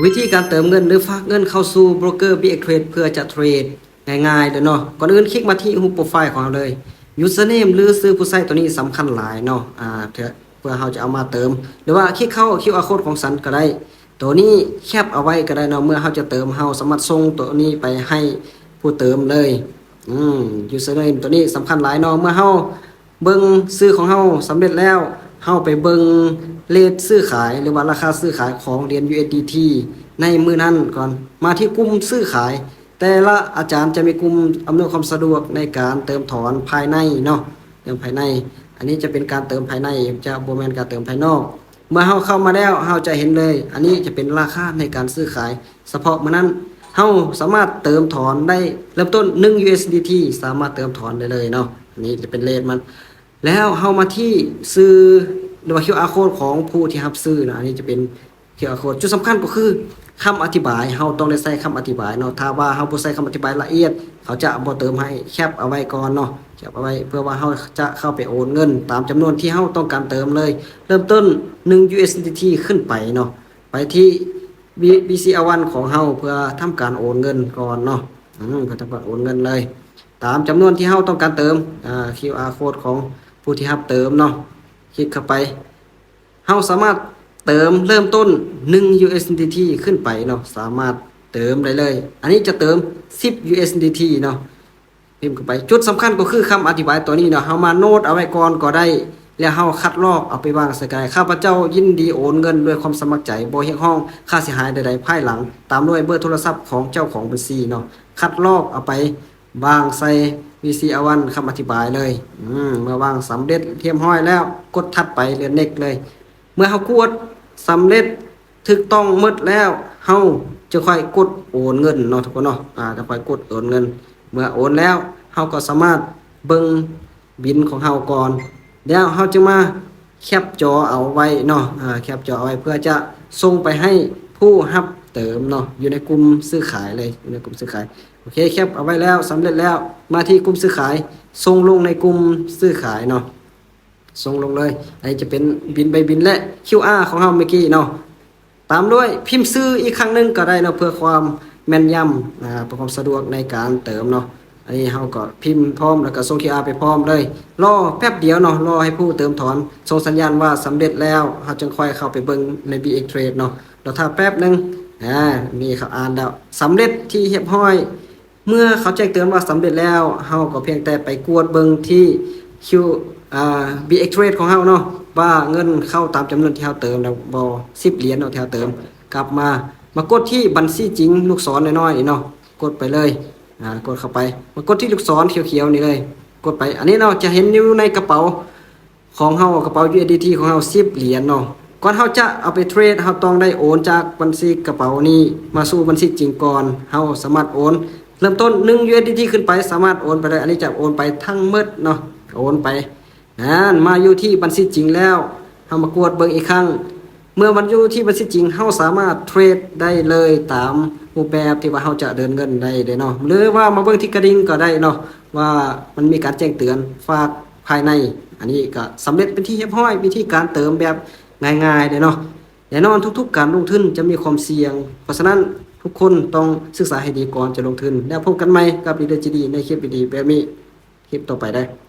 ວິທີການເຕີມເງິນ ຫຼື ຝາກເງິນເຂົ້າສູ່ໂບຣກເກີ ບີເອັກເທຣດ ເພື່ອຈະເທຣດງ່າຍໆເດີເນາະ. ກ່ອນອື່ນຄລິກມາທີ່ຮູບໂປຣໄຟຂອງເຮົາເລີຍ. ຢູເຊີເນມ ຫຼື ຊື່ຜູ້ໃຊ້ໂຕນີ້ສຳຄັນຫຼາຍເນາະ ອ່າ ເພື່ອ ເພື່ອເຮົາຈະເອົາມາເຕີມ ຫຼືວ່າຄລິກເຂົ້າຄິວອາໂຄດຂອງສັນກໍໄດ້. ໂຕນີ້ແຄບເອົາໄວ້ກໍໄດ້ເນາະ. ເມື່ອເຮົາຈະເຕີມ ເຮົາສາມາດສົ່ງໂຕນີ້ໄປໃຫ້ຜູ້ເຕີມເລີຍ. ອືມ ຢູເຊີເນມໂຕນີ້ສຳຄັນຫຼາຍເນາະ. ເມື່ອເຮົາ ເບິ່ງຊື່ຂອງເຮົາສຳເລັດແລ້ວ, ເຮົາໄປເບິ່ງເຣດຊື້ຂາຍ ຫຼືວ່າລາຄາຊື້ຂາຍຂອງຫຼຽນ ຢູເອັສດີທີ ໃນມື້ນັ້ນກ່ອນ. ມາທີ່ກຸ່ມຊື້ຂາຍ, ແຕ່ລະອາຈານຈະມີກຸ່ມອຳນວຍຄວາມສະດວກໃນການເຕີມຖອນພາຍໃນເນາະ, ເຕີມພາຍໃນ. ອັນນີ້ຈະເປັນການເຕີມພາຍໃນ, ຈະບໍ່ແມ່ນການເຕີມພາຍນອກ. ເມື່ອເຮົາເຂົ້າມາແລ້ວ, ເຮົາຈະເຫັນເລີຍ, ອັນນີ້ຈະເປັນລາຄາໃນການຊື້ຂາຍ ສະເພາະມື້ນັ້ນ. ເຮົາສາມາດເຕີມຖອນໄດ້ເລີ່ມຕົ້ນໜຶ່ງ ຢູເອັສດີທີ ສາມາດເຕີມຖອນໄດ້ເລີຍເນາະ. ອັນນີ້ຈະເປັນເຣດມັນ. ແລ້ວເຮົາມາທີ່ຊື່ ຫຼືວ່າ ຄິວອາໂຄດຂອງຜູ້ທີ່ຮັບຊື້ນະ. ອັນນີ້ຈະເປັນ ຄິວອາໂຄດ. ຈຸດສຳຄັນກໍຄືຄຳອະທິບາຍ, ເຮົາຕ້ອງໄດ້ໃສ່ຄຳອະທິບາຍເນາະ. ຖ້າວ່າເຮົາບໍ່ໃສ່ຄຳອະທິບາຍລະອຽດ, ເຂົາຈະບໍ່ເຕີມໃຫ້. ແຄບເອົາໄວ້ກ່ອນເນາະ, ແຄບເອົາໄວ້ເພື່ອວ່າເຮົາຈະເຂົ້າໄປໂອນເງິນຕາມຈຳນວນທີ່ເຮົາຕ້ອງການເຕີມເລີຍ. ເລີ່ມຕົ້ນໜຶ່ງ ຢູເອັສດີທີ ຂຶ້ນໄປເນາະ. ໄປທີ່ ບີ ບີຊີອາວັນ ຂອງເຮົາເພື່ອທຳການໂອນເງິນກ່ອນເນາະ. ອືມ ເພື່ອທຳການໂອນເງິນເລີຍ ຕາມຈຳນວນທີ່ເຮົາຕ້ອງການເຕີມ. ອ່າ ຄິວອາໂຄດຂອງຜູ້ທີ່ຮັບເຕີມເນາະ, ຄລິກເຂົ້າໄປ. ເຮົາສາມາດເຕີມເລີ່ມຕົ້ນໜຶ່ງ ຢູເອັສດີທີ ຂຶ້ນໄປເນາະ, ສາມາດເຕີມໄດ້ເລີຍ. ອັນນີ້ຈະເຕີມສິບ ຢູເອັສດີທີ ເນາະ. ພິມເຂົ້າໄປ. ຈຸດສຳຄັນກໍຄືຄຳອະທິບາຍຕົວນີ້ເນາະ, ເຮົາມາໂນດເອົາໄວ້ກ່ອນກໍໄດ້ ແລ້ວເຮົາຄັດລອກເອົາໄປວາງໃສ່ກໍໄດ້. ຂ້າພະເຈົ້າຍິນດີໂອນເງິນດ້ວຍຄວາມສະໝັກໃຈ, ບໍ່ຮຽກຮ້ອງຄ່າເສຍຫາຍໃດໆພາຍຫຼັງ, ຕາມດ້ວຍເບີໂທລະສັບຂອງເຈົ້າຂອງບັນຊີເນາະ. ຄັດລອກເອົາໄປວາງໃສ່ ວີຊີອາວັນ ຄຳອະທິບາຍເລີຍ. ອືມ ເມື່ອວາງສຳເລັດຮຽບຮ້ອຍແລ້ວ, ກົດຖັດໄປ ເລື່ອນເນັກເລີຍ. ເມື່ອເຮົາກວດສຳເລັດ ຖືກຕ້ອງໝົດແລ້ວ, ເຮົາຈະຄ່ອຍກົດໂອນເງິນເນາະ ທຸກຄົນເນາະ. ອ່າ ຈະຄ່ອຍກົດໂອນເງິນ. ເມື່ອໂອນແລ້ວ, ເຮົາກໍສາມາດເບິ່ງບິນຂອງເຮົາກ່ອນ, ແລ້ວເຮົາຈຶ່ງມາແຄບຈໍເອົາໄວ້ເນາະ. ອ່າ ແຄບຈໍເອົາໄວ້ເພື່ອຈະສົ່ງໄປໃຫ້ຜູ້ຮັບເຕີມເນາະ, ຢູ່ໃນກຸ່ມຊື້ຂາຍເລີຍ, ຢູ່ໃນກຸ່ມຊື້ຂາຍ. ໂອເຄ, ແຄບເອົາໄວ້ແລ້ວ, ສຳເລັດແລ້ວ, ມາທີ່ກຸ່ມຊື້ຂາຍ, ສົ່ງລົງໃນກຸ່ມຊື້ຂາຍເນາະ. ສົ່ງລົງເລີຍ. ອັນນີ້ຈະເປັນບິນໃບບິນ ແລະ ຄິວອາ ຂອງເຮົາເມື່ອກີ້ເນາະ. ຕາມດ້ວຍພິມຊື່ອີກຄັ້ງໜຶ່ງກໍໄດ້ເນາະ ເພື່ອຄວາມແມ່ນຍຳ, ອ່າ ເພື່ອຄວາມສະດວກໃນການເຕີມເນາະ. ອັນນີ້ເຮົາກໍພິມພ້ອມ ແລ້ວກໍສົ່ງຄິວອາໄປພ້ອມເລີຍ. ລໍແປັບດຽວເນາະ, ລໍໃຫ້ຜູ້ເຕີມຖອນສົ່ງສັນຍານວ່າສຳເລັດແລ້ວ, ເຮົາຈຶ່ງຄ່ອຍເຂົ້າໄປເບິ່ງໃນ ບີເອັກເທຣດ ເນາະ. ລໍຖ້າແປັບໜຶ່ງ. ອ່າ ນີ້ເຂົາອ່ານແລ້ວ, ສຳເລັດທີ່ຮຽບຮ້ອຍ. ເມື່ອເຂົາແຈ້ງເຕືອນວ່າສຳເລັດແລ້ວ, ເຮົາກໍພຽງແຕ່ໄປກວດເບິ່ງທີ່ ຄິວ ອ່າ ບີເອັກເທຣດ ຂອງເຮົາເນາະ, ວ່າເງິນເຂົ້າຕາມຈຳນວນທີ່ເຮົາເຕີມແລ້ວບໍ່, ສິບຫຼຽນເນາະ ທີ່ເຮົາເຕີມ. ກັບມາ, ມາກົດທີ່ບັນຊີຈິງ ລູກສອນນ້ອຍໆນີ້ເນາະ, ກົດໄປເລີຍ. ອ່າ ກົດເຂົ້າໄປ, ມາກົດທີ່ລູກສອນຂຽວໆນີ້ເລີຍ, ກົດໄປ. ອັນນີ້ເນາະ, ຈະເຫັນຢູ່ໃນກະເປົາ ຂອງເຮົາ, ກະເປົາ ຢູເອັສດີທີ ຂອງເຮົາ ສິບຫຼຽນເນາະ. ກ່ອນເຮົາຈະເອົາໄປເທຣດ, ເຮົາຕ້ອງໄດ້ໂອນຈາກບັນຊີກະເປົານີ້ມາສູ່ບັນຊີຈິງກ່ອນ. ເຮົາສາມາດໂອນເລີ່ມຕົ້ນໜຶ່ງ ຢູເອັສດີທີ ຂຶ້ນໄປ, ສາມາດໂອນໄປໄດ້. ອັນນີ້ຈະໂອນໄປທັງໝົດເນາະ, ໂອນໄປ. ນັ້ນ, ມາຢູ່ທີ່ບັນຊີຈິງແລ້ວ, ເຮົາມາກວດເບິ່ງອີກຄັ້ງ. ເມື່ອມັນຢູ່ທີ່ບັນຊີຈິງ, ເຮົາສາມາດເທຣດໄດ້ເລີຍຕາມຮູບແບບທີ່ວ່າເຮົາຈະເດີນເງິນໄດ້ເດ້ເນາະ, ຫຼືວ່າມາເບິ່ງທີ່ກະດິ່ງກໍໄດ້ເນາະ, ວ່າມັນມີການແຈ້ງເຕືອນຝາກພາຍໃນ. ອັນນີ້ກໍສຳເລັດເປັນທີ່ຮຽບຮ້ອຍ, ວິທີການເຕີມແບບງ່າຍໆເດ້ເນາະ. ແນ່ນອນ, ທຸກໆການລົງທຶນຈະມີຄວາມສ່ຽງ, ເພາະສະນັ້ນ ທຸກຄົນຕ້ອງສຶກສາໃຫ້ດີກ່ອນຈະລົງທຶນ. ແລ້ວພົບກັນໃໝ່ກັບ Leader ເຈ ດີ ໃນຄລິບດີໆແບບນີ້, ຄລິບຕໍ່ໄປເດີ້.